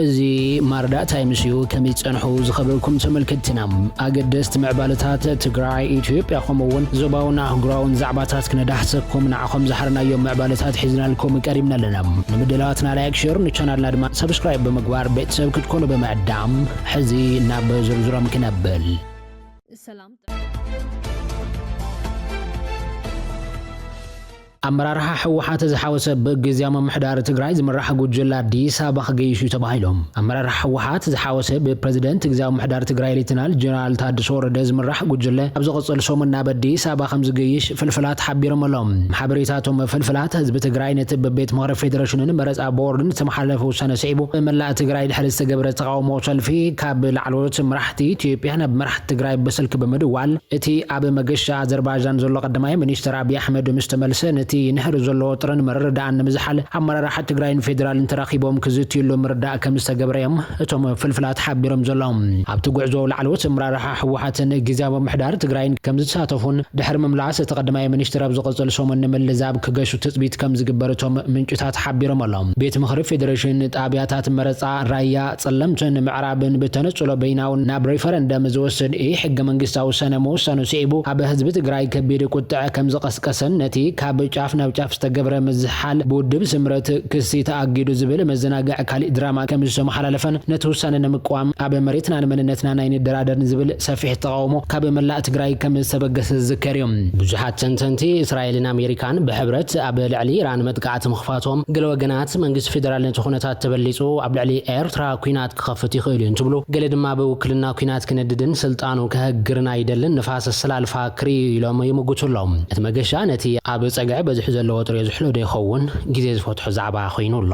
እዚ ማርዳ ታይምስ እዩ። ከመይ ጸንሑ ዝኸበርኩም ተመልከትትና? ኣገደስቲ ምዕባለታት ትግራይ፣ ኢትዮጵያ ከምኡ እውን ዞባውን ኣህጉራውን ዛዕባታት ክነዳህሰኩም ንዓኹም ዝሓርናዮም ምዕባለታት ሒዝናልኩም ቀሪብና ኣለና። ንምድላዋትና ላይክ፣ ሸር፣ ንቻናልና ድማ ሰብስክራይብ ብምግባር ቤተሰብ ክትኮኑ ብምዕዳም ሕዚ ናብ ዝርዝሮም ክነብል። ሰላም። ኣመራርሓ ህወሓት ዝሓወሰ ብግዝያዊ ምምሕዳር ትግራይ ዝምራሕ ጉጅለ ኣዲስ ኣበባ ክገይሽ እዩ ተባሂሉ። ኣመራርሓ ህወሓት ዝሓወሰ ብፕረዚደንት ግዝያዊ ምምሕዳር ትግራይ ሌተናል ጀነራል ታደሰ ወረደ ዝምራሕ ጉጅለ ኣብ ዝቕፅል ሰሙን ናብ ኣዲስ ኣበባ ከም ዝገይሽ ፍልፍላት ሓቢሮም ኣለዉ። ሓበሬታቶም ፍልፍላት ህዝቢ ትግራይ ነቲ ብቤት ምኽሪ ፌዴሬሽንን መረፃ ቦርድን ዝተመሓላለፈ ውሳነ ስዒቡ ብመላእ ትግራይ ድሕሪ ዝተገብረ ተቓውሞ ሰልፊ ካብ ላዕለዎት መራሕቲ ኢትዮጵያ ናብ መራሕቲ ትግራይ ብስልኪ ብምድዋል እቲ ኣብ መገሻ ኣዘርባይጃን ዘሎ ቀዳማይ ሚኒስትር ኣብይ ኣሕመድ ምስ ተመልሰ፣ ነቲ ይንሕር ዘሎ ወጥርን ምርድዳእን ንምዝሓል ኣመራርሓ ትግራይን ፌዴራልን ተራኺቦም ክዝትዩሉ ምርዳእ ከም ዝተገብረ እዮም እቶም ፍልፍላት ሓቢሮም ዘለዉ። ኣብቲ ጉዕዞ ላዕለዎት ኣመራርሓ ህወሓትን ግዝያዊ ምምሕዳር ትግራይን ከም ዝሳተፉን ድሕሪ ምምላስ እቲ ቀዳማይ ሚኒስትር ኣብ ዝቕፅል ሰሙን ንምልዛብ ክገሹ ትፅቢት ከም ዝግበር እቶም ምንጭታት ሓቢሮም ኣለዉ። ቤት ምኽሪ ፌዴሬሽን ጣብያታት መረፃ ራያ፣ ፀለምትን ምዕራብን ብተነፅሎ በይናውን ናብ ሪፈረንደም ዝወስድ ኢ ሕገ መንግስታዊ ውሳነ ምውሳኑ ስዒቡ ኣብ ህዝቢ ትግራይ ከቢድ ቁጥዐ ከም ዝቐስቀሰን ነቲ ካብ ጫፍ ናብ ጫፍ ዝተገብረ ምዝሓል ብውድብ ስምረት ክሲ ተኣጊዱ ዝብል መዘናግዒ ካሊእ ድራማ ከም ዝተመሓላለፈን ነቲ ውሳነ ንምቅዋም ኣብ መሬትናን መንነትናን ኣይንደራደርን ዝብል ሰፊሕ ተቓውሞ ካብ መላእ ትግራይ ከም ዝተበገሰ ዝዝከር እዩ። ብዙሓት ተንተንቲ እስራኤልን ኣሜሪካን ብሕብረት ኣብ ልዕሊ ኢራን መጥቃዕቲ ምኽፋቶም፣ ገለ ወገናት መንግስቲ ፌዴራል ነቲ ኩነታት ተበሊጹ ኣብ ልዕሊ ኤርትራ ኲናት ክኸፍት ይኽእል እዩ እንትብሉ፣ ገለ ድማ ብውክልና ኲናት ክነድድን ስልጣኑ ከህግርን ኣይደልን፣ ንፋስ ኣሰላልፋ ክርኢ ኢሎም ይምጉቱ ኣለዉ። እቲ መገሻ ነቲ ኣብ ጸግዒ በዚሑ ዘሎ ወጥሪ የዝሕሎ ዶ ይኸውን? ግዜ ዝፈትሖ ዛዕባ ኮይኑ ኣሎ።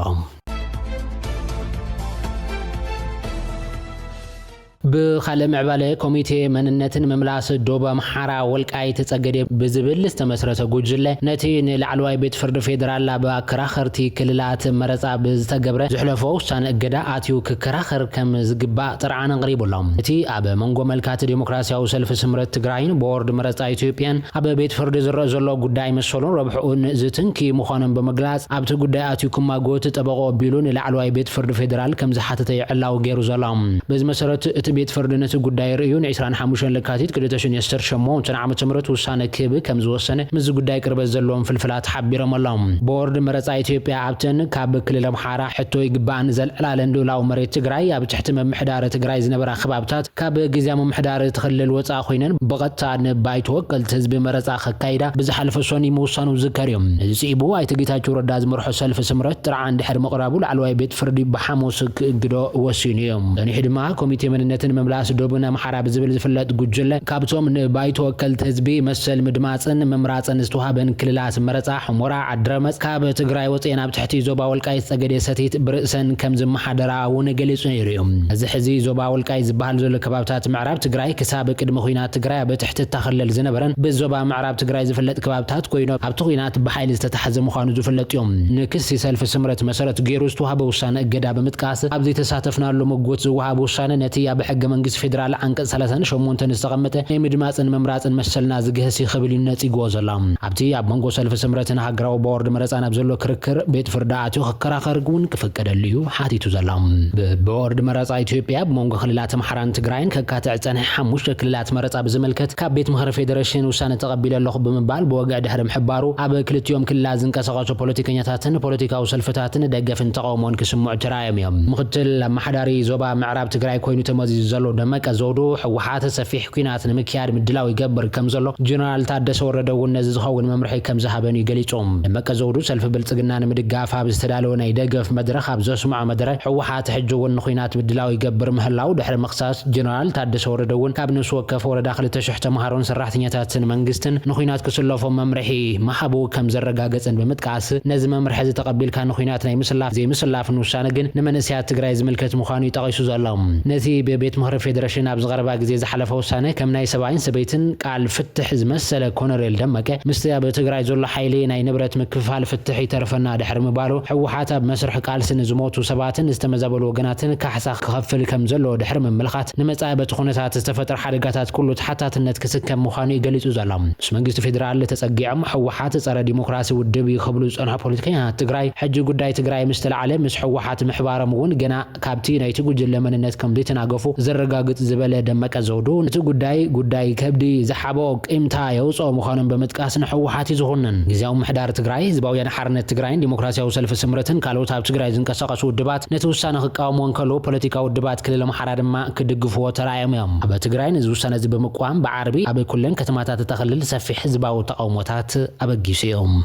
ብኻልእ ምዕባለ፣ ኮሚቴ መንነትን ምምላስ ዶብ ኣምሓራ ወልቃይት ጸገዴ ብዝብል ዝተመስረተ ጉጅለ፣ ነቲ ንላዕለዋይ ቤት ፍርዲ ፌደራል ኣብ ኣከራኸርቲ ክልላት መረጻ ብዝተገብረ ዘሕለፎ ውሳነ እገዳ ኣትዩ ክከራኸር ከም ዝግባእ ጥርዓን ኣቕሪቡ ኣሎ። እቲ ኣብ መንጎ መልካት ዴሞክራሲያዊ ሰልፊ ስምረት ትግራይን ቦርድ መረጻ ኢትዮጵያን ኣብ ቤት ፍርዲ ዝረአ ዘሎ ጉዳይ መሰሉን ረብሕኡን ዝትንኪ ምዃኑን ብምግላጽ፣ ኣብቲ ጉዳይ ኣትዩ ክማጎት ጠበቆ ኣቢሉ ንላዕለዋይ ቤት ፍርዲ ፌደራል ከም ዝሓተተ እዩ ዕላዊ ገይሩ ዘሎ። በዚ መሰረት፣ እቲ ቤት ፍርዲ ነቲ ጉዳይ ርእዩ ን ዕስራን ሓሙሽተን ለካቲት ክልተ ሽሕን ዓሰርተ ሸሞንተን ዓመተ ምህረት ውሳነ ክህብ ከም ዝወሰነ ምስዚ ጉዳይ ቅርበት ዘለዎም ፍልፍላት ሓቢሮም ኣለዉ። ቦርድ መረጻ ኢትዮጵያ ኣብተን ካብ ክልል ኣምሓራ ሕቶ ይግባእን ዘልዕላለን ልኡላዊ መሬት ትግራይ ኣብ ትሕቲ ምምሕዳር ትግራይ ዝነበራ ከባብታት ካብ ግዝያዊ ምምሕዳር እቲ ክልል ወጻኢ ኮይነን ብቐጥታ ንባይቶ ወከልቲ ህዝቢ መረጻ ከካይዳ ብዝሓለፈ ሰኑይ ምውሳኑ ዝዝከር እዩ። እዚ ስዒቡ ኣይተ ጌታቸው ረዳ ዝመርሖ ሰልፊ ስምረት ጥርዓን ድሕሪ ምቕራቡ ላዕለዋይ ቤት ፍርዲ ብሓሙስ ክእግዶ ወሲኑ እዩ። ጸኒሑ ድማ ኮሚቴ መንነትን ምምላስ ዶብን ኣምሓራ ብዝብል ዝፍለጥ ጉጅለ ካብቶም ንባይቶ ወከልቲ ህዝቢ መሰል ምድማጽን ምምራጽን ዝተዋህበን ክልላት መረጻ ሑመራ፣ ዓድረመጽ ካብ ትግራይ ወጺኤን ኣብ ትሕቲ ዞባ ወልቃይት ጸገዴ ሰቲት ብርእሰን ከም ዝመሓደራ እውን ገሊጹ ነይሩ እዩ። እዚ ሕዚ ዞባ ወልቃይት ዝበሃል ዘሎ ከባብታት ምዕራብ ትግራይ ክሳብ ቅድሚ ኲናት ትግራይ ኣብ ትሕቲ እታ ክልል ዝነበረን ብዞባ ምዕራብ ትግራይ ዝፍለጥ ከባብታት ኮይኑ ኣብቲ ኲናት ብሓይሊ ዝተታሕዘ ምዃኑ ዝፍለጥ እዩ። ንክሲ ሰልፊ ስምረት መሰረት ገይሩ ዝተዋህበ ውሳነ እገዳ ብምጥቃስ ኣብ ዘይተሳተፍናሉ ምጉት ዝወሃብ ውሳነ ነቲ ኣብ ሕገ መንግስቲ ፌዴራል ዓንቀጽ ሰላሳን ሸሞንተን ዝተቐመጠ ናይ ምድማጽን ምምራጽን መሰልና ዝግህስ እዩ ክብል እዩ ነጺግዎ ዘሎ። ኣብቲ ኣብ መንጎ ሰልፊ ስምረትን ሃገራዊ ቦርድ መረጻን ኣብ ዘሎ ክርክር ቤት ፍርዲ ኣትዩ ክከራኸር እውን ክፍቀደሉ እዩ ሓቲቱ ዘሎ። ብ-፣ ቦርድ መረጻ ኢትዮጵያ ኣብ መንጎ ክልላት ኣምሓራን ትግራይን ከካትዕ ዝጸንሐ ሓሙሽተ ክልላት መረጻ ብዝምልከት ካብ ቤት ምኽሪ ፌዴሬሽን ውሳነ ተቐቢለ ኣለኹ ብምባል ብወግዒ ድሕሪ ምሕባሩ ኣብ ክልቲኦም ክልላት ዝንቀሳቐሱ ፖለቲከኛታትን ፖለቲካዊ ሰልፍታትን ደገፍን ተቓውሞን ክስምዑ ተራእዮም እዮም። ምኽትል ኣመሓዳሪ ዞባ ምዕራብ ትግራይ ኮይኑ ተመዚዙ ዘሎ ደመቀ ዘውዱ ህወሓት ሰፊሕ ኲናት ንምክያድ ምድላው ይገብር ከም ዘሎ ጀነራል ታደሰ ወረደ እውን ነዚ ዝኸውን መምርሒ ከም ዝሃበን እዩ ገሊጹ። ደመቀ ዘውዱ ሰልፊ ብልጽግና ንምድጋፍ ኣብ ዝተዳለወ ናይ ደገፍ መድረኽ ኣብ ዘስምዖ መደረ ህወሓት ሕጂ እውን ንኹናት ምድላው ይገብር ምህላው ድሕሪ ምኽሳስ ጀነራል ታደሰ ወረደ እውን ካብ ነፍሲ ወከፍ ወረዳ ክልተ ሽሕ ተምሃሮን ሰራሕተኛታትን መንግስትን ንኹናት ክስለፎም መምርሒ ምሃቡ ከም ዘረጋገጸን ብምጥቃስ ነዚ መምርሒ እዚ ተቐቢልካ ንኹናት ናይ ምስላፍ ዘይምስላፍን ውሳነ ግን ንመንእሰያት ትግራይ ዝምልከት ምዃኑ እዩ ጠቒሱ ዘሎ። ነቲ ብቤት ምኽሪ ፌደሬሽን ኣብ ዝቐረባ ግዜ ዝሓለፈ ውሳነ ከም ናይ ሰብኣይን ሰበይትን ቃል ፍትሕ ዝመሰለ ኮነሬል ደመቀ ምስቲ ኣብ ትግራይ ዘሎ ሓይሊ ናይ ንብረት ምክፍፋል ፍትሕ ይተርፈና ድሕሪ ምባሉ፣ ህወሓት ኣብ መስርሕ ቃልሲ ንዝሞቱ ሰባትን ዝተመዛበሉ ወገናትን ካሕሳ ክኸፍል ከም ዘለዎ ድሕሪ ምምልኻት፣ ንመጻኢ በቲ ኩነታት ዝተፈጥረ ሓደጋታት ኩሉ ተሓታትነት ክስከም ምዃኑ እዩ ገሊጹ ዘሎ። ምስ መንግስቲ ፌደራል ተጸጊዖም ህወሓት ጸረ ዲሞክራሲ ውድብ እዩ ክብሉ ዝጸንሑ ፖለቲከኛታት ትግራይ፣ ሕጂ ጉዳይ ትግራይ ምስ ተላዕለ ምስ ህወሓት ምሕባሮም እውን ገና ካብቲ ናይቲ ጉጅለ መንነት ከም ዘይተናገፉ ዘረጋግጽ ዝበለ ደመቀ ዘውዱ፣ እቲ ጉዳይ ጉዳይ ከብዲ ዝሓበኦ ቂምታ የውጽኦ ምዃኖም ብምጥቃስ ንህወሓት እዩ ዝኹንን። ግዝያዊ ምምሕዳር ትግራይ፣ ህዝባውያን ሓርነት ትግራይን ዲሞክራሲያዊ ሰልፊ ስምረትን ካልኦት ኣብ ትግራይ ዝንቀሳቐሱ ውድባት ነቲ ውሳነ ክቃወምዎ እንከለዉ፣ ፖለቲካዊ ውድባት ክልል ኣምሓራ ድማ ክድግፍዎ ተራእዮም እዮም። ኣብ ትግራይ ነዚ ውሳነ እዚ ብምቅዋም ብዓርቢ ኣብ ኩለን ከተማታት እታ ክልል ሰፊሕ ህዝባዊ ተቃውሞታት ኣበጊሱ እዮም።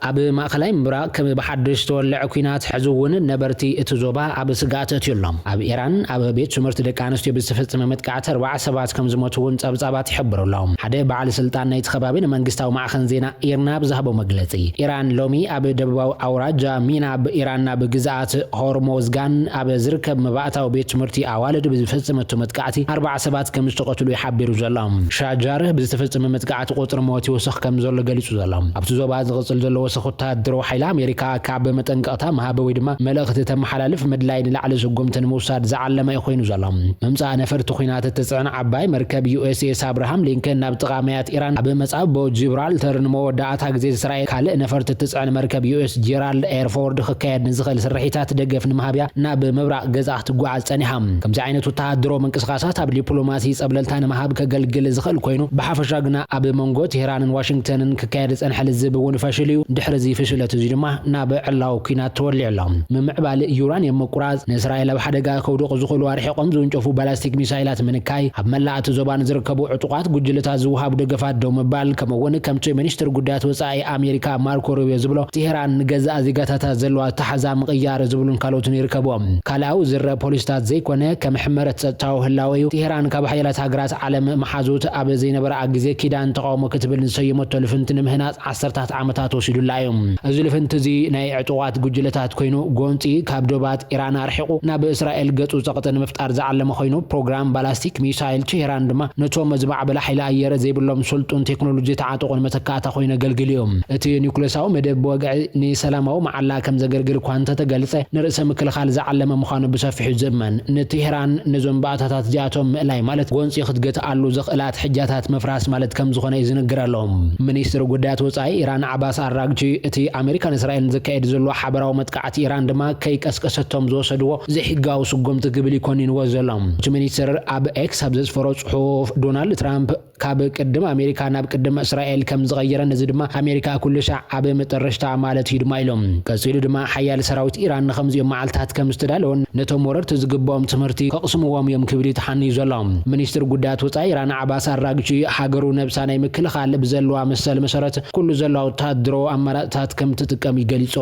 ኣብ ማእኸላይ ምብራቕ ከም ብሓድሽ ዝተወልዐ ኲናት ሕዚ እውን ነበርቲ እቲ ዞባ ኣብ ስግኣት ኣእትዩ ኣሎ። ኣብ ኢራን ኣብ ቤት ትምህርቲ ደቂ ኣንስትዮ ብዝተፈጸመ መጥቃዕቲ ኣርባዓ ሰባት ከም ዝሞቱ እውን ጸብጻባት ይሕብሩ ኣለዉ። ሓደ በዓል ስልጣን ናይቲ ከባቢ ንመንግስታዊ ማዕኸን ዜና ኢርና ብዝሃቦ መግለጺ፣ ኢራን ሎሚ ኣብ ደቡባዊ ኣውራጃ ሚናብ ኢራን ኣብ ግዝኣት ሆርሞዝጋን ኣብ ዝርከብ መባእታዊ ቤት ትምህርቲ ኣዋልድ ብዝፈጸመቶ መጥቃዕቲ ኣርባዓ ሰባት ከም ዝተቐትሉ እዩ ሓቢሩ ዘሎ። ሻጃር ብዝተፈጸመ መጥቃዕቲ ቁጽሪ ሞት ይወስኽ ከም ዘሎ ገሊጹ ዘሎ። ኣብቲ ዞባ ዝቕጽል ዘሎ ወሰኽ ወተሃደራዊ ሓይሊ ኣሜሪካ ካብ መጠንቀቕታ ምሃብ ወይ ድማ መልእኽቲ ተመሓላልፍ ምድላይ ንላዕሊ ስጉምቲ ንምውሳድ ዝዓለመ እዩ ኮይኑ ዘሎ። ምምጻእ ነፈርቲ ኲናት እትጽዕን ዓባይ መርከብ ዩ ኤስ ኤስ ኣብርሃም ሊንከን ናብ ጥቓ ማያት ኢራን ኣብ መጻብቦ ጂብራልተር ንመወዳእታ ግዜ ዝስራየ ካልእ ነፈርቲ እትጽዕን መርከብ ዩ ኤስ ጀራልድ ኤርፎርድ ክካየድ ንዝኽእል ስርሒታት ደገፍ ንምሃብያ ናብ ምብራቕ ገዛ ክትጓዓዝ ጸኒሓ። ከምዚ ዓይነት ወተሃደራዊ ምንቅስቓሳት ኣብ ዲፕሎማሲ ጸብለልታ ንምሃብ ከገልግል ዝኽእል ኮይኑ፣ ብሓፈሻ ግና ኣብ መንጎ ቴህራንን ዋሽንግተንን ክካየድ ዝጸንሐ ልዝብ እውን ፈሽል እዩ። ድሕሪ እዚ ፍሽለት እዚ ድማ ናብ ዕላዊ ኲናት ተወሊዑ ኣሎ። ምምዕባል ዩራንየም ምቁራጽ፣ ንእስራኤል ኣብ ሓደጋ ከውድቑ ዝኽእሉ ኣርሒቖም ዝውንጨፉ ባላስቲክ ሚሳይላት ምንካይ፣ ኣብ መላእ እቲ ዞባ ንዝርከቡ ዕጡቓት ጉጅለታት ዝወሃቡ ደገፋት ደው ምባል፣ ከምኡ እውን ከምቲ ሚኒስትር ጉዳያት ወጻኢ ኣሜሪካ ማርኮ ሩቢዮ ዝብሎ፣ ቴህራን ንገዛእ ዜጋታታ ዘለዋ ኣተሓዛ ምቕያር ዝብሉን ካልኦትን ይርከብዎም። ካልኣዊ ዝርአ ፖሊስታት ዘይኮነ፣ ከም ሕመረት ጸጥታዊ ህላወ እዩ። ቴህራን ካብ ሓያላት ሃገራት ዓለም መሓዙት ኣብ ዘይነበረኣ ግዜ ኪዳን ተቃውሞ ክትብል ዝሰየመቶ ልፍንቲ ንምህናጽ ዓሰርታት ዓመታት ወሲዱላ እዩ። እዚ ልፍንቲ እዚ ናይ ዕጡቓት ጉጅለታት ኮይኑ፣ ጎንጺ ካብ ዶባት ኢራን ኣርሒቑ ናብ እስራኤል ገጹ ጸቕጢ ንምፍጣር ዝዓለመ ኮይኑ፣ ፕሮግራም ባላስቲክ ሚሳይል ቴህራን ድማ ነቶም ዝማዕበለ ሓይሊ ኣየር ዘይብሎም ስልጡን ቴክኖሎጂ ተዓጠቑ ንመተካእታ ኮይኑ ኣገልግሉ እዩ። እቲ ኒውክለሳዊ መደብ ብወግዒ ንሰላማዊ መዓላ ከም ዘገልግል እኳ እንተተገልጸ፣ ንርእሰ ምክልኻል ዝዓለመ ምዃኑ ብሰፊሑ ዝእመን። ንቴህራን ነዞም ባእታታት እዚኣቶም ምእላይ ማለት ጎንጺ ክትገትኣሉ ዘኽእላት ሕጃታት ምፍራስ ማለት ከም ዝኾነ እዩ ዝንገረሎም። ሚኒስትር ጉዳያት ወጻኢ ኢራን ዓባስ ኣራግቺ፣ እቲ ኣሜሪካን እስራኤልን ዘካየድ ዘሎ ሓበራዊ መጥቃዕቲ ኢራን ድማ ከይቀስቀሰቶም ዝወሰድዎ ዘይሕጋዊ ስጉምቲ ክብል እዩ ኮኒንዎ ዘሎ። እቲ ሚኒስትር ኣብ ኤክስ ኣብ ዘስፈሮ ጽሑፍ፣ ዶናልድ ትራምፕ ካብ ቅድም ኣሜሪካ ናብ ቅድም እስራኤል ከም ዝቐየረ፣ ነዚ ድማ ኣሜሪካ ኩሉ ሻዕ ኣብ መጠረሽታ ማለት እዩ ድማ ኢሎም። ቀጺሉ ድማ ሓያል ሰራዊት ኢራን ንኸምዚኦም መዓልታት ከም ዝተዳለወን ነቶም ወረርቲ ዝግብኦም ትምህርቲ ከቕስምዎም እዮም ክብል እዩ ተሓንዩ ዘሎ። ሚኒስትር ጉዳያት ወጻኢ ኢራን ዓባስ ኣራግቺ፣ ሃገሩ ነብሳ ናይ ምክልኻል ብዘለዋ መሰል መሰረት ኩሉ ዘለዋ ወተሃደራዊ ኣማራጽታት ከም ትጥቀም እዩ ገሊጹ።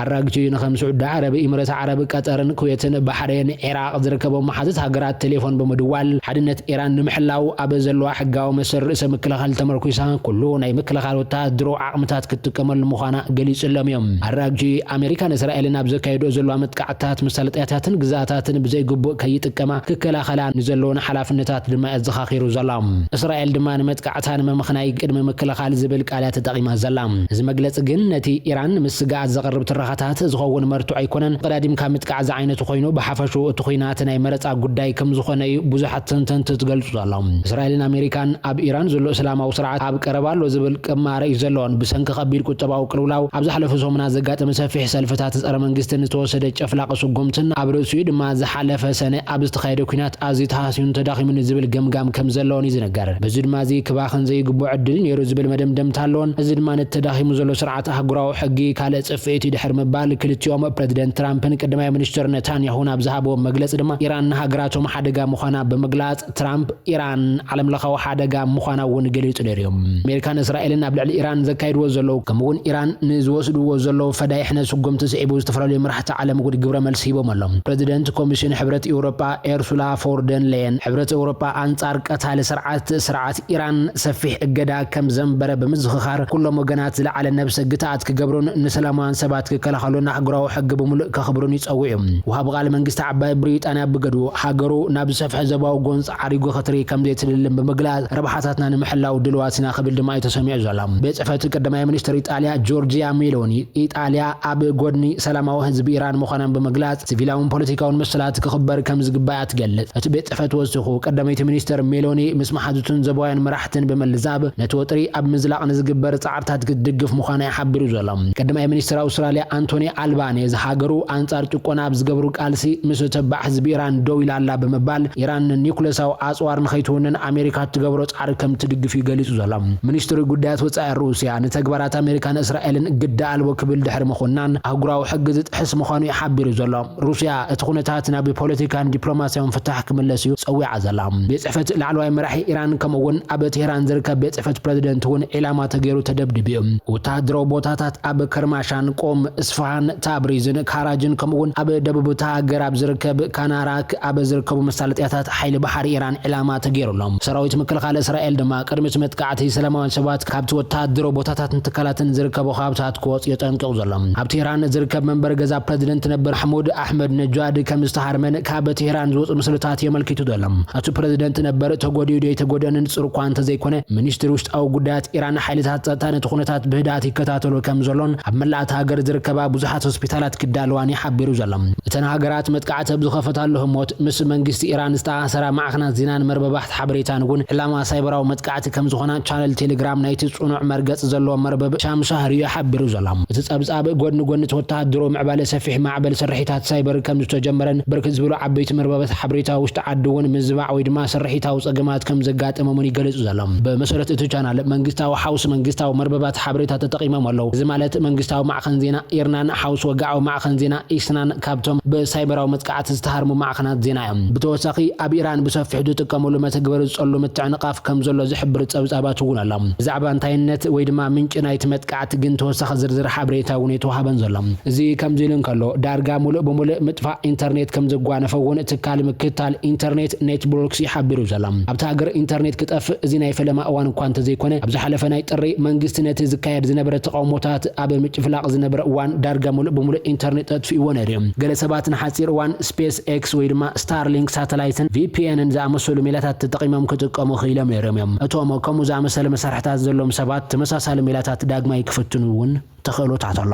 ኣራግቺ ንኸም ስዑዲ ዓረብ፣ ኢምረት ዓረብ፣ ቀጠርን ኩዌትን ባሕሬን፣ ኢራቕ ዝርከቦም መሓዙት ሃገራት ቴሌፎን ብምድዋል፣ ሓድነት ኢራን ንምሕላው ኣብ ዘለዋ ሕጋዊ መሰል ርእሰ ምክልኻል ተመርኩሳ፣ ኩሉ ናይ ምክልኻል ወተሃደራዊ ዓቕምታት ክትጥቀመሉ ምዃና ገሊጹሎም እዮም። ኣራግቺ፣ ኣሜሪካን እስራኤልን ኣብ ዘካየድኦ ዘለዋ መጥቃዕትታት፣ መሳለጥያታትን ግዛታትን ብዘይግቡእ ከይጥቀማ ክከላኸላ ንዘለወን ሓላፍነታት ድማ ኣዘኻኺሩ ዘሎ። እስራኤል ድማ ንመጥቃዕታ ንምምኽናይ ቅድሚ ምክልኻል ዝብል ቃል እያ ተጠቒማ ዘላ። እዚ መግለጺ ግን ነቲ ኢራን ንምስግጋኣት ዘቕርብ ትረኻታት ዝኸውን መርትዖ ኣይኮነን። ቀዳዲምካ ምጥቃዕ ዝዓይነቱ ኮይኑ፣ ብሓፈሽኡ እቲ ኲናት ናይ መረጻ ጉዳይ ከም ዝኾነ እዩ ብዙሓት ተንተንቲ ዝገልጹ ዘለዉ። እስራኤልን ኣሜሪካን ኣብ ኢራን ዘሎ እስላማዊ ስርዓት ኣብ ቀረባ ኣሎ ዝብል ቅማረ እዩ ዘለዎን፣ ብሰንኪ ከቢድ ቁጠባዊ ቅልውላው ኣብ ዝሓለፉ ሰሙናት ዘጋጠመ ሰፊሕ ሰልፍታት ጸረ መንግስትን ዝተወሰደ ጨፍላቂ ስጉምትን፣ ኣብ ርእሲኡ ድማ ዝሓለፈ ሰነ ኣብ ዝተኻየደ ኲናት ኣዝዩ ተሃስዩን ተዳኺሙን ዝብል ገምጋም ከም ዘለዎን እዩ ዝነገር። በዚ ድማ እዚ ክባኽን ዘይግብኦ ዕድል ነይሩ ዝብል መደምደምታ ኣለዎን። እዚ ድማ ነቲ ተዳኺሙ ዘሎ ስርዓት ኣህጉራዊ ሕጊ ካልእ ጽፍዒት እዩ ድሕሪ ምባል፣ ክልቲኦም ፕረዚደንት ትራምፕን ቀዳማይ ሚኒስትር ነታንያሁን ኣብ ዝሃብዎ መግለጺ ድማ፣ ኢራን ንሃገራቶም ሓደጋ ምዃና ብምግላጽ፣ ትራምፕ ኢራን ዓለምለኻዊ ሓደጋ ምዃና እውን ገሊጹ ነይሩ እዩ። ኣሜሪካን እስራኤልን ኣብ ልዕሊ ኢራን ዘካይድዎ ዘለዉ፣ ከምኡ እውን ኢራን ንዝወስድዎ ዘለዉ ፈዳይሕነት ስጉምቲ ስዒቡ፣ ዝተፈላለዩ መራሕቲ ዓለም እውን ግብረ መልሲ ሂቦም ኣለዉ። ፕረዚደንት ኮሚሽን ሕብረት ኤውሮጳ ኤርሱላ ፎርደን ሌየን፣ ሕብረት ኤውሮጳ ኣንጻር ቀታሊ ስርዓት፣ ስርዓት ኢራን ሰፊሕ እገዳ ከም ዘንበረ ብምዝኽኻር፣ ኩሎም ወገናት ዝለዓለ ነብሰ ግትኣት ክገብሩን ንሰላማውያን ሰባት ክከላኸሉን ኣህጉራዊ ሕጊ ብምሉእ ከኽብሩን ይጸውዑ። ወሃቢ ቃል መንግስቲ ዓባይ ብሪጣንያ ብገዱ ሃገሩ ናብ ዝሰፍሐ ዞባዊ ጎንፂ ዓሪጉ ክትርኢ ከም ዘይትልልን ብምግላጽ ረብሓታትና ንምሕላው ድልዋት ኢና ክብል ድማ እዩ ተሰሚዑ ዘሎ። ቤት ጽሕፈት ቀዳማይ ሚኒስትር ኢጣልያ ጆርጂያ ሜሎኒ ኢጣልያ ኣብ ጎድኒ ሰላማዊ ህዝቢ ኢራን ምዃናን ብምግላጽ ሲቪላውን ፖለቲካውን መሰላት ክኽበር ከም ዝግባእ እያ ትገልጽ። እቲ ቤት ጽሕፈት ወሲኹ ቀዳመይቲ ሚኒስትር ሜሎኒ ምስ መሓዙትን ዞባውያን መራሕትን ብምልዛብ ነቲ ወጥሪ ኣብ ምዝላቕ ንዝግበር ጻዕርታት ክትድግፍ ምዃና እዩ ሓቢሩ ዘሎ። ቀዳማይ ሚኒስትር ኣውስትራልያ ኣንቶኒ ኣልባኔዝ ሃገሩ ኣንጻር ጭቆና ኣብ ዝገብሩ ቃልሲ ምስ ተባዕ ህዝቢ ኢራን ደው ኢላ ኣላ ብምባል ኢራን ኒኩለሳዊ ኣጽዋር ንኸይትውንን ኣሜሪካ ትገብሮ ጻዕሪ ከም ትድግፍ እዩ ገሊጹ ዘሎ። ሚኒስትሪ ጉዳያት ወጻኢ ሩስያ ንተግባራት ኣሜሪካን እስራኤልን ግዳ ኣልቦ ክብል ድሕሪ ምኹናን ኣህጉራዊ ሕጊ ዝጥሕስ ምዃኑ እዩ ሓቢሩ ዘሎ። ሩስያ እቲ ኩነታት ናብ ፖለቲካን ዲፕሎማስያውን ፍታሕ ክምለስ እዩ ጸዊዓ ዘላ። ቤት ጽሕፈት ላዕለዋይ መራሒ ኢራን ከምኡ እውን ኣብ ቴህራን ዝርከብ ቤት ጽሕፈት ፕረዚደንት እውን ዒላማ ተገይሩ ተደብዲቡ እዩ። ወተሃደራዊ ቦታታት ኣብ ከርማሻን፣ ቆም፣ እስፋሃን፣ ታብሪዝን ካራጅን ከምኡ እውን ኣብ ደቡብ እታ ሃገር ኣብ ዝርከብ ካናራክ ኣብ ዝርከቡ መሳለጥያታት ሓይሊ ባሕሪ ኢራን ዕላማ ተገይሩሎም። ሰራዊት ምክልኻል እስራኤል ድማ ቅድሚ እቲ መጥቃዕቲ ሰላማውያን ሰባት ካብቲ ወተሃደራዊ ቦታታትን ትካላትን ዝርከቡ ከባብታት ክወጽኡ የጠንቅቕ ዘሎ። ኣብ ቴህራን ዝርከብ መንበሪ ገዛ ፕረዚደንት ነበር ማሕሙድ ኣሕመድ ነጃድ ከም ዝተሃርመን ካብ ቴህራን ዝወጹ ምስልታት የመልክቱ ዘሎ። እቲ ፕረዚደንት ነበር ተጎዲኡ ዶ ኣይተጎደአን ንጹር እኳ እንተዘይኮነ፣ ሚኒስትሪ ውሽጣዊ ጉዳያት ኢራን ሓይልታት ጸጥታ ነቲ ኩነታት ብህድኣት ይከታተሉ ከም ዘሎን ኣብ መላእ እታ ሃገር ዝርከባ ብዙሓት ሆስፒታላት ክዳለዋን እዩ ሓቢሩ ዘሎ። እተን ሃገራት መጥቃዕቲ ኣብ ዝኸፈታሉ ህሞት ምስ መንግስቲ ኢራን ዝተኣሳሰራ ማዕኸናት ዜናን መርበባት ሓበሬታን እውን ዕላማ ሳይበራዊ መጥቃዕቲ ከም ዝኾና ቻነል ቴሌግራም ናይቲ ጽኑዕ መርገጺ ዘለዎ መርበብ ሻም ሻህሪ እዩ ሓቢሩ ዘሎ። እቲ ጸብጻብ ጎድኒ ጎኒ እቲ ወተሃደራዊ ምዕባለ ሰፊሕ ማዕበል ስርሒታት ሳይበር ከም ዝተጀመረን ብርክት ዝበሉ ዓበይቲ መርበባት ሓበሬታ ውሽጢ ዓዲ እውን ምዝባዕ ወይ ድማ ስርሒታዊ ጸገማት ከም ዘጋጠሞምን ይገልጹ ዘሎ። ብመሰረት እቲ ቻናል መንግስታዊ ሓውሲ መንግስታዊ መርበባት ሓበሬታ ተጠቒሞም ኣለዉ። እዚ ማለት መንግስታዊ ማዕኸን ዜና ኢርናን ሓውሲ ወግዓዊ ማዕኸን ዜና ኢስናን ካብቶም ብሳይበራዊ መጥቃዕቲ ዝተሃርሙ ማዕኸናት ዜና እዮም። ብተወሳኺ ኣብ ኢራን ብሰፊሑ ዝጥቀምሉ መተግበሪ ዝጸሉ ምትዕንቓፍ ከም ዘሎ ዝሕብር ጸብጻባት እውን ኣሎ። ብዛዕባ እንታይነት ወይ ድማ ምንጪ ናይቲ መጥቃዕቲ ግን ተወሳኺ ዝርዝር ሓበሬታ እውን ኣይተዋህበን ዘሎ። እዚ ከምዚ ኢሉ እንከሎ፣ ዳርጋ ሙሉእ ብሙሉእ ምጥፋእ ኢንተርኔት ከም ዘጓነፈ እውን ትካል ምክትታል ኢንተርኔት ኔትወርክስ እዩ ሓቢሩ ዘሎ። ኣብታ ሃገር ኢንተርኔት ክጠፍእ እዚ ናይ ፈለማ እዋን እኳ እንተዘይኮነ፣ ኣብ ዝሓለፈ ናይ ጥሪ መንግስቲ ነቲ ዝካየድ ዝነበረ ተቃውሞታት ኣብ ምጭፍላቕ ዝነበረ እዋን ዳርጋ ሙሉእ ብሙሉእ ኢንተርኔት ጠጥፊእዎ ነይሩ እዩ። ገለ ሰባት ንሓጺር እዋን ስፔስ ኤክስ ወይ ድማ ስታርሊንክ ሳተላይትን ቪ ፒ ኤንን ዝኣመሰሉ ሜላታት ተጠቒሞም ክጥቀሙ ክኢሎም ነይሮም እዮም። እቶም ከምኡ ዝኣመሰለ መሳርሕታት ዘለዎም ሰባት ተመሳሳሊ ሜላታት ዳግማይ ክፍትኑ እውን ተኽእሎታት ኣሎ።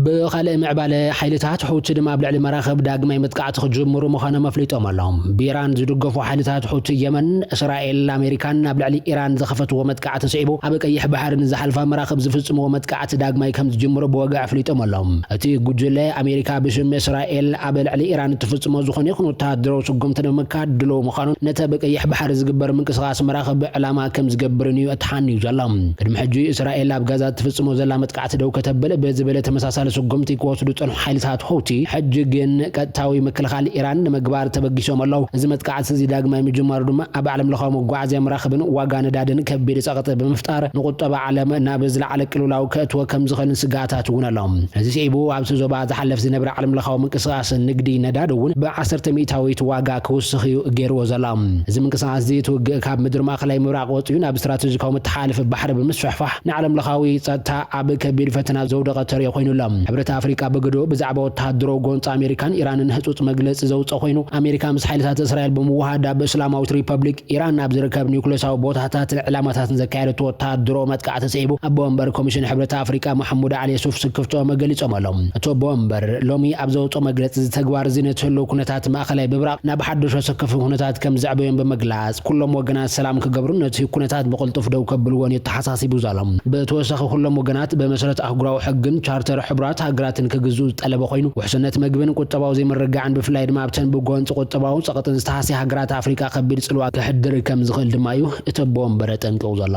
ብኻልእ ምዕባለ ሓይልታት ሑቲ ድማ ኣብ ልዕሊ መራኽብ ዳግማይ መጥቃዕቲ ክጅምሩ ምዃኖም ኣፍሊጦም ኣለዉ። ብኢራን ዝድገፉ ሓይልታት ሑቲ የመን፣ እስራኤል ኣሜሪካን ኣብ ልዕሊ ኢራን ዝኸፈትዎ መጥቃዕቲ ስዒቡ ኣብ ቀይሕ ባሕሪ ንዝሓልፋ መራኽብ ዝፍጽምዎ መጥቃዕቲ ዳግማይ ከም ዝጅምሩ ብወግዒ ኣፍሊጦም ኣለዉ። እቲ ጉጅለ ኣሜሪካ ብሽም እስራኤል ኣብ ልዕሊ ኢራን እትፍጽሞ ዝኾነ ይኹን ወተሃደራዊ ስጉምቲ ንምምካት ድሉው ምዃኑን ነቲ ኣብ ቀይሕ ባሕሪ ዝግበር ምንቅስቓስ መራኽብ ዕላማ ከም ዝገብርን እዩ ተሓንዩ ዘሎ። ቅድሚ ሕጂ እስራኤል ኣብ ጋዛ እትፍጽሞ ዘላ መጥቃዕቲ ደው ከተብል ብዝበለ ተመሳሳሊ ስጉምቲ ክወስዱ ዝጸንሑ ሓይልታት ሑቲ ሕጂ ግን ቀጥታዊ ምክልኻል ኢራን ንምግባር ተበጊሶም ኣለዉ። እዚ መጥቃዕቲ እዚ ዳግማይ ምጅማሩ ድማ ኣብ ዓለም ለኻዊ መጓዓዝያ መራኽብን ዋጋ ነዳድን ከቢድ ጸቕጢ ብምፍጣር ንቁጠባ ዓለም ናብ ዝለዓለ ቅልውላው ከእትዎ ከም ዝኽእልን ስግኣታት እውን ኣሎ። እዚ ስዒቡ ኣብቲ ዞባ ዝሓለፍ ዝነበረ ዓለም ለኻዊ ምንቅስቓስ ንግዲ ነዳዲ እውን ብዓሰርተ ሚእታዊት ዋጋ ክውስኽ እዩ ገይርዎ ዘሎ። እዚ ምንቅስቓስ እዚ እቲ ውግእ ካብ ምድሪ ማእኸላይ ምብራቕ ወፂኡ ናብ ስትራቴጂካዊ መተሓላለፊ ባሕሪ ብምስፍሕፋሕ ንዓለም ለኻዊ ጸጥታ ኣብ ከቢድ ፈተና ዘውደቐ ተሪኦ ኮይኑ ኣሎ። ሕብረት ኣፍሪቃ ብግዱ ብዛዕባ ወተሃደራዊ ጎንፂ ኣሜሪካን ኢራንን ህጹጽ መግለጺ ዘውፀ ኮይኑ፣ ኣሜሪካ ምስ ሓይልታት እስራኤል ብምውሃድ ኣብ እስላማዊት ሪፐብሊክ ኢራን ኣብ ዝርከብ ኒውክለሳዊ ቦታታትን ዕላማታትን ዘካየደቶ ወተሃደራዊ መጥቃዕቲ ስዒቡ ኣቦ ወንበር ኮሚሽን ሕብረት ኣፍሪቃ መሐሙድ ዓሊ የሱፍ ስክፍትኦም ገሊጾም ኣለዉ። እቲ ኣቦ ወንበር ሎሚ ኣብ ዘውፅኦ መግለፂ፣ እዚ ተግባር እዚ ነቲ ህልው ኩነታት ማእኸላይ ምብራቕ ናብ ሓድሽ ኣሰከፊ ኩነታት ከም ዘዕበዮም ብምግላፅ፣ ኩሎም ወገናት ሰላም ክገብሩን ነቲ ኩነታት ብቕልጡፍ ደው ከብልዎን እዩ ተሓሳሲቡ ዘሎ። ብተወሳኺ ኩሎም ወገናት ብመሰረት ኣህጉራዊ ሕግን ቻርተር ሕቡራት ሃገራትን ክግዝኡ ዝጠለበ ኮይኑ፣ ውሕስነት ምግብን ቁጠባዊ ዘይምርግጋዕን ብፍላይ ድማ ኣብተን ብጎንፂ ቁጠባዊ ጸቕጥን ዝተሃስያ ሃገራት ኣፍሪቃ ከቢድ ጽልዋ ከሕድር ከም ዝኽእል ድማ እዩ እቲ ኣቦ ወንበር ኣጠንቂቑ ዘሎ።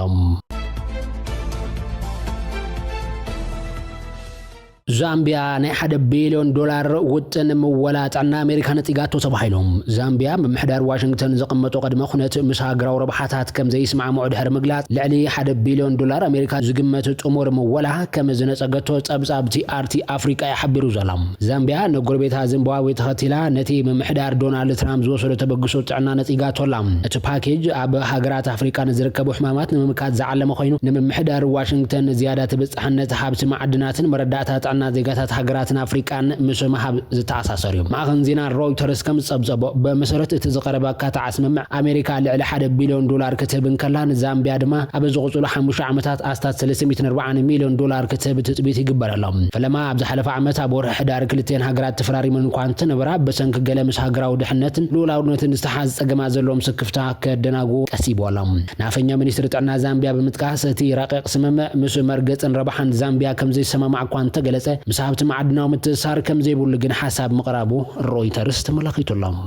ዛምቢያ ናይ ሓደ ቢልዮን ዶላር ውጥን ምወላ ጥዕና ኣሜሪካ ነጺጋቶ ተባሂሉ። ዛምቢያ ምምሕዳር ዋሽንግተን ዘቐመጦ ቅድመ ኩነት ምስ ሃገራዊ ረብሓታት ከም ዘይስማዕምዑ ድሕሪ ምግላጽ፣ ልዕሊ ሓደ ቢልዮን ዶላር ኣሜሪካ ዝግመት ጥሙር ምወላ ከም ዝነጸገቶ ጸብጻብ ቲኣርቲ ኣፍሪቃ እዩ ሓቢሩ ዘሎ። ዛምቢያ ንጎረቤታ ዚምባብዌ ተኸቲላ ነቲ ምምሕዳር ዶናልድ ትራምፕ ዝወሰዶ ተበግሶ ጥዕና ነጺጋቶ ኣላ። እቲ ፓኬጅ ኣብ ሃገራት ኣፍሪቃ ንዝርከቡ ሕማማት ንምምካት ዝዓለመ ኮይኑ፣ ንምምሕዳር ዋሽንግተን ዝያዳ ተበጻሕነት ሃብቲ መዓድናትን መረዳእታ ጥዕና ዜጋታት ሃገራትን ኣፍሪቃን ምስ ምሃብ ዝተኣሳሰር እዩ። ማእኸን ዜና ሮይተርስ ከም ዝጸብጸቦ፣ ብመሰረት እቲ ዝቐረበ ኣካታዓ ስምምዕ፣ ኣሜሪካ ልዕሊ ሓደ ቢልዮን ዶላር ክትህብ እንከላ፣ ንዛምቢያ ድማ ኣብ ዝቕጽሉ ሓሙሽተ ዓመታት ኣስታት ሰለስተ ሚእትን ኣርባዓን ሚልዮን ዶላር ክትህብ ትጽቢት ይግበረሎም። ፈለማ ኣብ ዝሓለፈ ዓመት ኣብ ወርሒ ሕዳር ክልቲኤን ሃገራት ተፈራሪመን እኳ እንተነበራ፣ ብሰንኪ ገለ ምስ ሃገራዊ ድሕነትን ልኡላውነትን ዝተሓዝ ጸገማት ዘለዎም ስክፍታ ከደናጉ ቀሲቦሎም። ናፈኛ ሚኒስትሪ ጥዕና ዛምቢያ ብምጥቃስ፣ እቲ ረቂቕ ስምምዕ ምስ መርገጽን ረብሓን ዛምቢያ ከም ዘይሰማማዕ እኳ እንተገለጸ፣ ምስ ሃብቲ መዓድናዊ ምትእስሳር ከም ዘይብሉ ግን ሓሳብ ምቕራቡ ሮይተርስ ተመላኺቱሎም።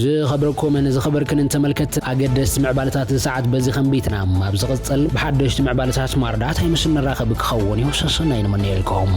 ዝኸበርኩምን ዝኸበርክንን ተመልከት፣ ኣገደስቲ ምዕባለታት ሰዓት በዚ ከንቢትና። ኣብ ዝቕጽል ብሓደሽቲ ምዕባለታት ማርዳት ኣይምስ ንራኸብ ክኸውን እዩ። ሰሰናይ ንምነየልኩም።